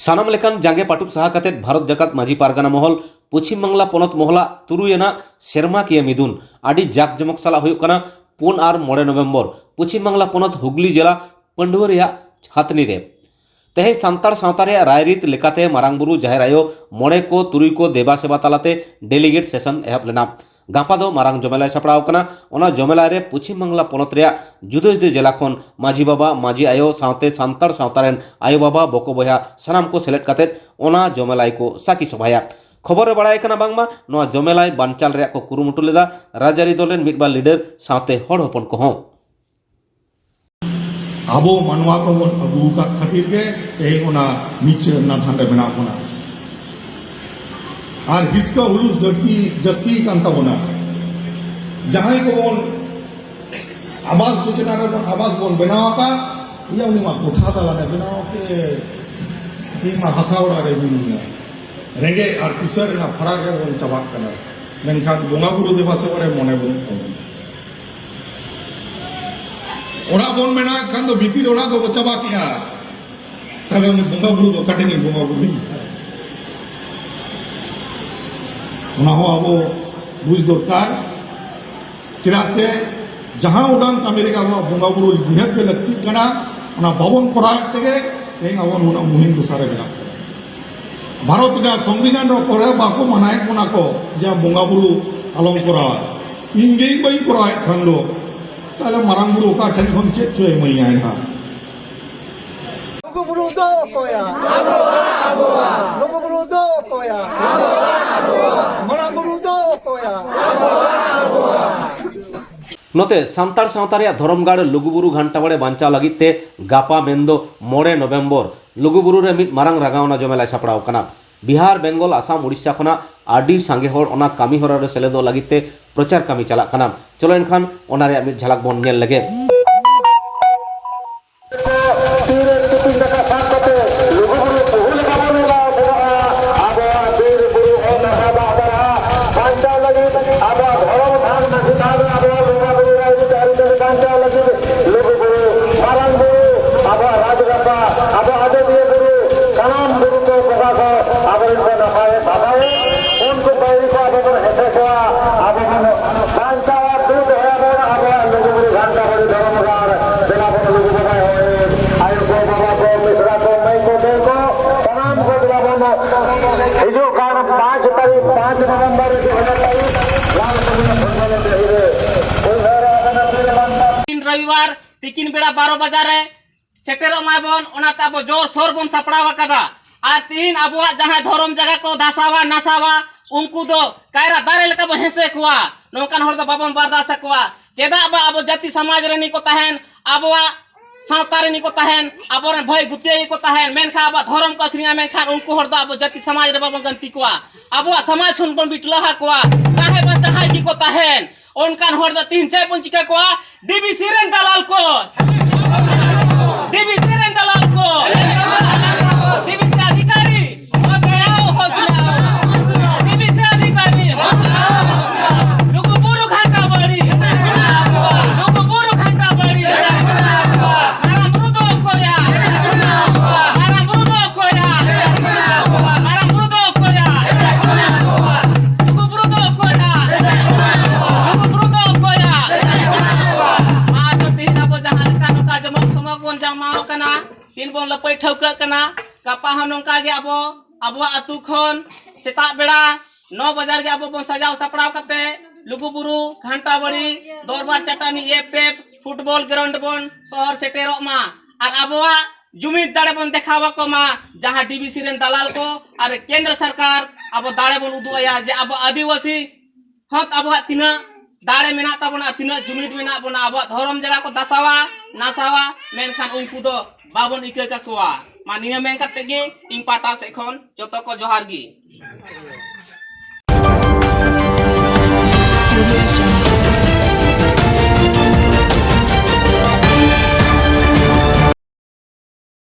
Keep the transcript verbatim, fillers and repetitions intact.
ᱥᱟᱱᱟᱢ ᱞᱮᱠᱟᱱ ᱡᱟᱸᱜᱮ ᱯᱟᱹᱴᱩᱵ ᱥᱟᱦᱟ ᱠᱟᱛᱮ ᱵᱷᱟᱨᱚᱛ ᱡᱟᱠᱟᱛ ᱢᱟᱹᱡᱷᱤ ᱯᱟᱨᱜᱟᱱᱟ ᱢᱚᱦᱚᱞ ᱯᱚᱪᱷᱤᱢ ᱵᱟᱝᱞᱟ ᱯᱚᱱᱚᱛ ᱢᱚᱦᱚᱞᱟᱜ ᱛᱩᱨᱩᱭ ᱟᱱᱟᱜ ᱥᱮᱨᱢᱟᱠᱤᱭᱟᱹ ᱢᱤᱫᱩᱱ ᱟᱹᱰᱤ ᱡᱟᱠ ᱡᱚᱢᱚᱠ ᱥᱟᱞᱟᱜ ᱦᱩᱭᱩᱜ ᱠᱟᱱᱟ᱾ ᱯᱩᱱ ᱟᱨ ᱢᱚᱬᱮ ᱱᱚᱵᱷᱮᱢᱵᱚᱨ ᱯᱚᱪᱷᱤᱢ ᱵᱟᱝᱞᱟ ᱯᱚᱱᱚᱛ ᱦᱩᱜᱽᱞᱤ ᱡᱮᱞᱟ ᱯᱟᱹᱰᱩᱣᱟᱹ ᱨᱮᱭᱟᱜ ᱦᱟᱛᱱᱤ ᱨᱮ᱾ ᱛᱮᱦᱮᱧ ᱥᱟᱱᱛᱟᱲ ᱥᱟᱶᱛᱟ ᱨᱮᱭᱟᱜ ᱨᱟᱭᱨᱤᱛ ᱞᱮᱠᱟᱛᱮ ᱢᱟᱨᱟᱝ ᱵᱩᱨᱩ, ᱡᱟᱦᱮᱨ ᱟᱭᱳ, ᱢᱚᱬᱮ ᱠᱚ, ᱛᱩᱨᱩᱭ ᱠᱚ ᱫᱮᱵᱟ ᱥᱮᱵᱟ ᱛᱟᱞᱟᱛᱮ ᱰᱮᱞᱤᱜᱮᱴ ᱥᱮᱥᱚᱱ ᱮᱦᱚᱵ ᱞᱮᱱᱟ᱾ ᱜᱟᱯᱟ ᱫᱚ ᱢᱟᱨᱟᱝ ᱡᱚᱢᱮᱞᱟᱭ ᱥᱟᱯᱲᱟᱣ ᱠᱟᱱᱟ᱾ ᱚᱱᱟ ᱡᱚᱢᱮᱞᱟᱭ ᱨᱮ ᱯᱚᱪᱷᱤᱢ ᱵᱟᱝᱞᱟ ᱯᱚᱱᱚᱛ ᱨᱮᱭᱟᱜ ᱡᱩᱫᱟᱹ ᱡᱩᱫᱟᱹ ᱡᱮᱞᱟ ᱠᱷᱚᱱ ᱢᱟᱹᱡᱷᱤ ᱵᱟᱵᱟ, ᱢᱟᱹᱡᱷᱤ ᱟᱭᱳ ᱥᱟᱶᱛᱮ ᱥᱟᱱᱛᱟᱲ ᱥᱟᱶᱛᱟ ᱨᱮᱱ ᱟᱭᱳ ᱵᱟᱵᱟ, ᱵᱚᱠᱚ ᱵᱚᱭᱦᱟ ᱥᱟᱱᱟᱢ ᱠᱚ ᱥᱮᱞᱮᱫ ᱠᱟᱛᱮ ᱚᱱᱟ ᱡᱚᱢᱮᱞᱟᱭ ᱠᱚ ᱥᱟᱹᱠᱷᱤ ᱥᱚᱵᱷᱟᱭᱟ᱾ ᱠᱷᱚᱵᱚᱨ ᱨᱮ ᱵᱟᱲᱟᱭ ᱠᱟᱱᱟ ᱵᱟᱝᱢᱟ ᱱᱚᱣᱟ ᱡᱚᱢᱮᱞᱟᱭ ᱵᱟᱱᱪᱟᱞ ᱨᱮᱭᱟᱜ ᱠᱚ ᱠᱩᱨᱩᱢᱩᱴᱩ ᱞᱮᱫᱟ ᱨᱟᱡᱽᱟᱹᱨᱤ ᱫᱚᱞ ᱨᱮᱱ ᱢᱤᱫ ᱵᱟᱨ ᱞᱤᱰᱟᱨ ᱥᱟᱶᱛᱮ ᱦᱚᱲ ᱦᱚᱯᱚᱱ ᱠᱚᱦᱚᱸ᱾ ᱟᱵᱚ ᱢᱟᱱᱣᱟ ᱠᱚᱵᱚᱱ ᱟᱹᱜᱩ ᱟᱠᱟᱫ ᱠᱷᱟᱹᱛᱤᱨ ᱜᱮ ᱛᱮᱦᱮᱧ ᱚᱱᱟ ᱱᱤᱪᱟᱹ ᱱᱟᱫᱷᱟᱱ ᱨᱮ ᱢᱮᱱᱟᱜ ᱵᱚᱱᱟ᱾ ᱟᱨ ᱦᱤᱥᱠᱟᱹ ᱦᱩᱞᱩᱥ ᱡᱟᱹᱥᱛᱤ, ᱡᱟᱹᱥᱛᱤ ᱠᱟᱱ ᱛᱟᱵᱚᱱᱟ᱾ ᱡᱟᱦᱟᱸᱭ ᱠᱚᱵᱚᱱ ᱟᱵᱟᱥ ᱡᱳᱡᱚᱱᱟ ᱨᱮᱵᱚᱱ ᱟᱵᱟᱥ ᱵᱚᱱ ᱵᱮᱱᱟᱣ ᱟᱠᱟᱫ, ᱤᱭᱟᱹ ᱩᱱᱤ ᱢᱟ ᱠᱚᱴᱷᱟ ᱫᱟᱞᱟᱱᱮ ᱵᱮᱱᱟᱣ ᱠᱮᱫ, ᱤᱧ ᱢᱟ ᱦᱟᱥᱟ ᱚᱲᱟᱜ ᱨᱮ ᱢᱤᱱᱟᱹᱧᱟ᱾ ᱨᱮᱸᱜᱮᱡ ᱟᱨ ᱠᱤᱥᱟᱹᱬ ᱨᱮᱱᱟᱜ ᱯᱷᱟᱨᱟᱠ ᱨᱮᱵᱚᱱ ᱪᱟᱵᱟᱜ ᱠᱟᱱᱟ, ᱢᱮᱱᱠᱷᱟᱱ ᱵᱚᱸᱜᱟ ᱵᱩᱨᱩ ᱫᱮᱵᱟ ᱥᱮᱵᱟ ᱨᱮ ᱢᱚᱱᱮ ᱵᱟᱹᱱᱩᱜ ᱛᱟᱵᱚᱱᱟ᱾ ᱚᱲᱟᱜ ᱵᱚᱱ ᱢᱮᱱᱟᱜ ᱠᱷᱟᱱ ᱫᱚ ᱵᱷᱤᱛᱤᱨ ᱚᱲᱟᱜ ᱫᱚᱵᱚ ᱪᱟᱵᱟ ᱠᱮᱜᱼᱟ, ᱛᱟᱦᱞᱮ ᱩᱱᱤ ᱵᱚᱸᱜᱟ ᱵᱩᱨᱩ ᱫᱚ ᱚᱠᱟ ᱴᱷᱮᱱ ᱵᱚᱸᱜᱟ ᱵᱩᱨᱩᱭᱟ? ᱚᱱᱟ ᱦᱚᱸ ᱟᱵᱚ ᱵᱩᱡᱽ ᱫᱚᱨᱠᱟᱨ᱾ ᱪᱮᱫᱟᱜ ᱥᱮ ᱡᱟᱦᱟᱸ ᱩᱰᱟᱹᱝ ᱠᱟᱹᱢᱤ ᱨᱮᱜᱮ ᱟᱵᱚᱣᱟᱜ ᱵᱚᱸᱜᱟ ᱵᱩᱨᱩ ᱱᱤᱦᱟᱹᱛ ᱜᱮ ᱞᱟᱹᱠᱛᱤᱜ ᱠᱟᱱᱟ, ᱚᱱᱟ ᱵᱟᱵᱚᱱ ᱠᱚᱨᱟᱣᱮᱫ ᱛᱮᱜᱮ ᱛᱮᱦᱮᱧ ᱟᱵᱚ ᱱᱩᱱᱟᱹᱜ ᱢᱩᱦᱤᱢ ᱫᱚᱥᱟ ᱨᱮ ᱢᱮᱱᱟᱜ ᱵᱚᱱᱟ᱾ ᱵᱷᱟᱨᱚᱛ ᱨᱮᱱᱟᱜ ᱥᱚᱝᱵᱤᱫᱷᱟᱱ ᱨᱮ ᱚᱠᱚᱭ ᱦᱚᱸ ᱵᱟᱠᱚ ᱢᱟᱱᱟᱭᱮᱫ ᱵᱚᱱᱟ ᱠᱚ ᱡᱮ ᱵᱚᱸᱜᱟ ᱵᱩᱨᱩ ᱟᱞᱚᱢ ᱠᱚᱨᱟᱣᱟ᱾ ᱤᱧ ᱜᱮ ᱤᱧ ᱵᱟᱹᱧ ᱠᱚᱨᱟᱣᱮᱫ ᱠᱷᱟᱱ ᱫᱚ ᱛᱟᱦᱞᱮ ᱢᱟᱨᱟᱝ ᱵᱩᱨᱩ ᱚᱠᱟ ᱴᱷᱮᱱ ᱠᱷᱚᱱ ᱪᱮᱫ ᱪᱚᱭ ᱮᱢᱟᱹᱧᱟ ᱱᱟᱦᱟᱜ? ᱞᱩᱜᱩ ᱵᱩᱨᱩ ᱫᱚ ᱚᱠᱚᱭᱟ? ᱞᱩᱜᱩ ᱵᱩᱨᱩ ᱫᱚ ᱚᱠᱚᱭᱟ? ᱢᱟᱨᱟᱝ ᱵᱩᱨᱩ ᱫᱚ ᱚᱠᱚᱭᱟ? ᱱᱚᱛᱮ ᱥᱟᱱᱛᱟᱲ ᱥᱟᱶᱛᱟ ᱨᱮᱭᱟᱜ ᱫᱷᱚᱨᱚᱢ ᱜᱟᱲ ᱞᱩᱜᱩᱵᱩᱨᱩ ᱜᱷᱟᱱᱴᱟ ᱵᱟᱲᱮ ᱵᱟᱧᱪᱟᱣ ᱞᱟᱹᱜᱤᱫ ᱛᱮ ᱜᱟᱯᱟ ᱢᱮᱱᱫᱚ ᱢᱚᱬᱮ ᱱᱚᱵᱷᱮᱢᱵᱚᱨ ᱞᱩᱜᱩᱵᱩᱨᱩ ᱨᱮ ᱢᱤᱫ ᱢᱟᱨᱟᱝ ᱨᱟᱜᱟᱣᱱᱟ ᱡᱚᱢᱮᱞᱟᱭ ᱥᱟᱯᱲᱟᱣ ᱠᱟᱱᱟ᱾ ᱵᱤᱦᱟᱨ, ᱵᱮᱝᱜᱚᱞ, ᱟᱥᱟᱢ, ᱩᱲᱤᱥᱥᱟ ᱠᱷᱚᱱᱟᱜ ᱟᱹᱰᱤ ᱥᱟᱸᱜᱮ ᱦᱚᱲ ᱚᱱᱟ ᱠᱟᱹᱢᱤ ᱦᱚᱨᱟ ᱨᱮ ᱥᱮᱞᱮᱫᱚᱜ ᱞᱟᱹᱜᱤᱫ ᱛᱮ ᱯᱨᱚᱪᱟᱨ ᱠᱟᱹᱢᱤ ᱪᱟᱞᱟᱜ ᱠᱟᱱᱟ᱾ ᱪᱚᱞᱚ ᱮᱱᱠᱷᱟᱱ ᱚᱱᱟ ᱨᱮᱭᱟᱜ ᱢᱤᱫ ᱡᱷᱟᱞᱟᱠ ᱵᱚᱱ ᱧᱮᱞ ᱞᱮᱜᱮ᱾ ᱛᱤᱨᱮ ᱴᱤᱯᱤᱱ ᱫᱟᱠᱟ ᱥᱟᱵ ᱠᱟᱛᱮ ᱞᱩᱜᱩᱵᱩᱨᱩ ᱵᱟᱹᱦᱩ ᱞᱮᱠᱟ ᱵᱚᱱ ᱮᱞᱟᱣ ᱠᱚᱜᱼᱟ᱾ ᱟᱵᱚᱣᱟᱜ ᱵᱤᱨ ᱵᱩᱨᱩ ᱦᱚᱸ ᱱᱟᱦᱟᱜ ᱫᱟᱜ ᱫᱟᱨᱦᱟ ᱵᱟᱧᱪᱟᱣ ᱞᱟᱹᱜᱤᱫ, ᱟᱵᱚᱣᱟᱜ ᱫᱷᱚᱨᱚᱢ ᱛᱷᱟᱱ ᱢᱟᱹᱡᱷᱤ ᱛᱷᱟᱱ ᱨᱮ ᱟᱵᱚᱣᱟᱜ ᱵᱚᱸᱜᱟ ᱵᱩᱨᱩ ᱨᱟᱭᱨᱤᱛ ᱟᱹᱨᱤᱪᱟᱹᱞᱤ ᱵᱟᱧᱪᱟᱣ ᱞᱟᱹᱜᱤᱫ ᱞᱩᱜᱩᱵᱩᱨᱩ, ᱢᱟᱨᱟᱝ ᱵᱩᱨᱩ, ᱟᱵᱚᱣᱟᱜ ᱨᱟᱡᱽ ᱨᱟᱯᱟ, ᱟᱵᱚ ᱟᱡᱚᱫᱤᱭᱟᱹ ᱵᱩᱨᱩ, ᱥᱟᱱᱟᱢ ᱛᱤᱦᱤᱧ ᱨᱚᱵᱤᱵᱟᱨ ᱛᱤᱠᱤᱱ ᱵᱮᱲᱟ ᱵᱟᱨᱚ ᱵᱟᱡᱟ ᱨᱮ ᱥᱮᱴᱮᱨᱚᱜ ᱢᱟᱭ ᱵᱚᱱ, ᱚᱱᱟᱛᱮ ᱟᱵᱚ ᱡᱳᱨ ᱥᱳᱨ ᱵᱚᱱ ᱥᱟᱯᱲᱟᱣ ᱟᱠᱟᱫᱟ᱾ ᱟᱨ ᱛᱤᱦᱤᱧ ᱟᱵᱚᱣᱟᱜ ᱡᱟᱦᱟᱸᱭ ᱫᱷᱚᱨᱚᱢ ᱡᱟᱭᱜᱟ ᱠᱚ ᱫᱷᱟᱥᱟᱣᱟ, ᱱᱟᱥᱟᱣᱟ, ᱩᱱᱠᱩ ᱫᱚ ᱠᱟᱭᱨᱟ ᱫᱟᱨᱮ ᱞᱮᱠᱟ ᱵᱚᱱ ᱦᱮᱸᱥᱮ ᱠᱚᱣᱟ᱾ ᱱᱚᱝᱠᱟᱱ ᱦᱚᱲ ᱫᱚ ᱵᱟᱵᱚᱱ ᱵᱟᱨᱫᱟᱥ ᱟᱠᱚᱣᱟ᱾ ᱪᱮᱫᱟᱜ ᱵᱟ ᱟᱵᱚ ᱡᱟᱹᱛᱤ ᱥᱚᱢᱟᱡᱽ ᱨᱮᱱ ᱠᱚ ᱛᱟᱦᱮᱱ, ᱟᱵᱚᱣᱟᱜ ᱥᱟᱶᱛᱟ ᱨᱮᱱ ᱠᱚ ᱛᱟᱦᱮᱱ, ᱟᱵᱚᱨᱮᱱ ᱵᱷᱟᱹᱭ ᱜᱩᱛᱤᱭᱟᱹ ᱠᱚ ᱛᱟᱦᱮᱱ, ᱢᱮᱱᱠᱷᱟᱱ ᱟᱵᱚᱣᱟᱜ ᱫᱷᱚᱨᱚᱢ ᱠᱚ ᱟᱹᱠᱷᱨᱤᱧᱟ, ᱢᱮᱱᱠᱷᱟᱱ ᱩᱱᱠᱩ ᱦᱚᱲ ᱫᱚ ᱟᱵᱚ ᱡᱟᱹᱛᱤ ᱥᱚᱢᱟᱡᱽ ᱨᱮ ᱵᱟᱵᱚᱱ ᱜᱟᱹᱱᱛᱤ ᱠᱚᱣᱟ᱾ ᱟᱵᱚᱣᱟᱜ ᱥᱚᱢᱟᱡᱽ ᱠᱷᱚᱱ ᱵᱚᱱ ᱵᱤᱴᱞᱟᱹᱦᱟ ᱠᱚᱣᱟ᱾ ᱪᱟᱦᱮ ᱵᱟ ᱡᱟᱦᱟᱸᱭ ᱜᱮᱠᱚ ᱛᱟᱦᱮᱱ, ᱚᱱᱠᱟᱱ ᱦᱚᱲ ᱫᱚ ᱛᱤᱦᱤᱧ ᱪᱮᱫ ᱵᱚᱱ ᱪᱤᱠᱟᱹ ᱠᱚᱣᱟ? ᱰᱤᱵᱤᱥᱤ ᱨᱮᱱ ᱫᱟᱞᱟᱞ ᱠᱚ, ᱰᱤᱵᱤᱥᱤ ᱨᱮᱱ ᱫᱟᱞᱟᱞ ᱠᱚ, ᱰᱤᱵᱤᱥᱤ ᱚᱫᱷᱤᱠᱟᱨᱤ, ᱦᱳᱥ ᱟᱣ, ᱦᱳᱥ ᱟᱣ, ᱰᱤᱵᱤᱥᱤ ᱚᱫᱷᱤᱠᱟᱨᱤ, ᱦᱳᱥ ᱟᱣ, ᱦᱳᱥ ᱟᱣ, ᱞᱩᱜᱩ ᱵᱩᱨᱩ ᱜᱷᱟᱱᱴᱟ ᱵᱟᱲᱤ, ᱞᱩᱜᱩ ᱵᱩᱨᱩ ᱜᱷᱟᱱᱴᱟ ᱵᱟᱲᱤ, ᱢᱟᱨᱟᱝ ᱵᱩᱨᱩ ᱫᱚ ᱚᱠᱚᱭᱟ? ᱢᱟᱨᱟᱝ ᱵᱩᱨᱩ ᱫᱚ ᱚᱠᱚᱭᱟ? ᱢᱟᱨᱟᱝ ᱵᱩᱨᱩ ᱫᱚ ᱚᱠᱚᱭᱟ? ᱞᱩᱜᱩ ᱵᱩᱨᱩ ᱫᱚ ᱚᱠᱚᱭᱟ? ᱞᱩᱜᱩ ᱵᱩᱨᱩ ᱫᱚ ᱚᱠᱚᱭᱟ? ᱟᱨ ᱛᱚ ᱛᱤᱦᱤᱧ ᱟᱵᱚ ᱡᱟᱦᱟᱸ ᱞᱮᱠᱟ ᱱᱚᱝᱠᱟ ᱡᱚᱢᱚᱠ ᱥᱚᱢᱚᱠ ᱵᱚᱱ ᱡᱟᱢᱟᱣ ᱠᱟᱱᱟ, ᱛᱤᱦᱤᱧ ᱵᱚᱱ ᱞᱟᱹᱯᱟᱹᱭ ᱴᱷᱟᱹᱣᱠᱟᱹᱜ ᱠᱟᱱᱟ᱾ ᱜᱟᱯᱟ ᱦᱚᱸ ᱱᱚᱝᱠᱟ ᱜᱮ ᱟᱵᱚ ᱟᱵᱚᱣᱟᱜ ᱟᱹᱛᱩ ᱠᱷᱚᱱ ᱥᱮᱛᱟᱜ ᱵᱮᱲᱟ ᱱᱚ ᱵᱟᱡᱟᱨ ᱜᱮ ᱟᱵᱚ ᱵᱚᱱ ᱥᱟᱡᱟᱣ ᱥᱟᱯᱲᱟᱣ ᱠᱟᱛᱮ ᱞᱩᱜᱩ ᱵᱩᱨᱩ, ᱜᱷᱟᱱᱴᱟ ᱵᱟᱲᱤ, ᱫᱚᱨᱵᱟᱨ ᱪᱟᱹᱴᱟᱹᱱᱤ, ᱮᱯ ᱴᱮᱯ, ᱯᱷᱩᱴᱵᱚᱞ ᱜᱨᱟᱣᱩᱱᱰ ᱵᱚᱱ ᱥᱚᱦᱚᱨ ᱥᱮᱴᱮᱨᱚᱜ ᱢᱟ᱾ ᱟᱨ ᱟᱵᱚᱣᱟᱜ ᱡᱩᱢᱤᱫ ᱫᱟᱲᱮ ᱵᱚᱱ ᱫᱮᱠᱷᱟᱣ ᱟᱠᱚ ᱢᱟ, ᱡᱟᱦᱟᱸ ᱰᱤᱵᱤᱥᱤ ᱨᱮᱱ ᱫᱟᱞᱟᱞ ᱠᱚ ᱟᱨ ᱠᱮᱱᱫᱨᱚ ᱥᱚᱨᱠᱟᱨ ᱟᱵᱚ ᱫᱟᱲᱮ ᱵᱚᱱ ᱩᱫᱩᱜ ᱟᱭᱟ ᱡᱮ ᱟᱵᱚ ᱟᱹᱫᱤᱵᱟᱹᱥᱤ ᱦᱚᱸ ᱟᱵᱚᱣᱟᱜ ᱛᱤᱱᱟᱹᱜ ᱫᱟᱲᱮ ᱢᱮᱱᱟᱜ ᱛᱟᱵᱚᱱᱟ, ᱛᱤᱱᱟᱹᱜ ᱡᱩᱢᱤᱫ ᱢᱮᱱᱟᱜ ᱵᱚᱱᱟ, ᱟᱵᱚᱣᱟᱜ ᱫᱷᱚᱨᱚᱢ ᱡᱟᱭᱜᱟ ᱠᱚ ᱫᱟᱥᱟᱣᱟ, ᱱᱟᱥᱟᱣᱟ, ᱢᱮᱱᱠᱷᱟᱱ ᱩᱱᱠᱩ ᱫᱚ ᱵᱟᱵᱚᱱ ᱤᱠᱟᱹ ᱠᱟᱠᱚᱣᱟ᱾ ᱢᱟ ᱱᱤᱭᱟᱹ ᱢᱮᱱ ᱠᱟᱛᱮ ᱜᱮ ᱤᱧ ᱯᱟᱦᱴᱟ ᱥᱮᱫ ᱠᱷᱚᱱ ᱡᱚᱛᱚ ᱠᱚ ᱡᱚᱦᱟᱨ ᱜᱮ᱾